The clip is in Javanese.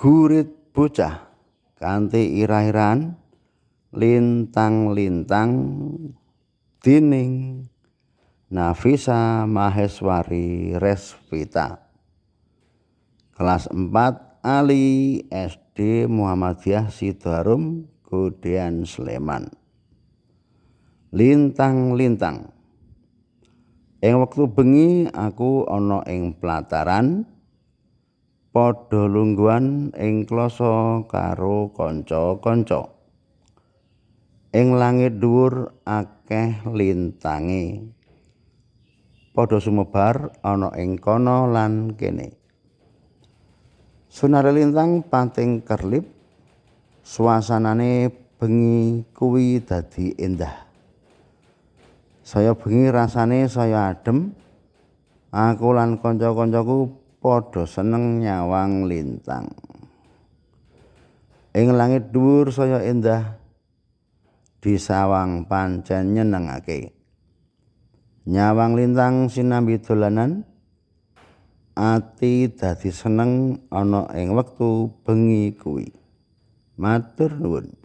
Gurit bocah kanthi irah-irahan Lintang-lintang dening Nafisa Maheswari Resvita. Kelas 4 Ali SD Muhammadiyah Sidoarum Godean Sleman. Lintang-lintang. Ing wektu bengi aku ana ing plataran padha lungguhan ing klasa karo kanca-kanca. Ing langit dhuwur akeh lintange. Padha sumebar ana ing kono lan kene. Sunare lintang pating kerlip, suasanane bengi kuwi dadi endah. Saya bengi rasane saya adem. Aku lan kanca-kancaku padha seneng nyawang lintang. Ing langit dhuwur saya endah, disawang pancen nyenengake. Nyawang lintang sinambi dolanan, ati dadi seneng ana ing wektu bengi kuwi. Matur nuwun.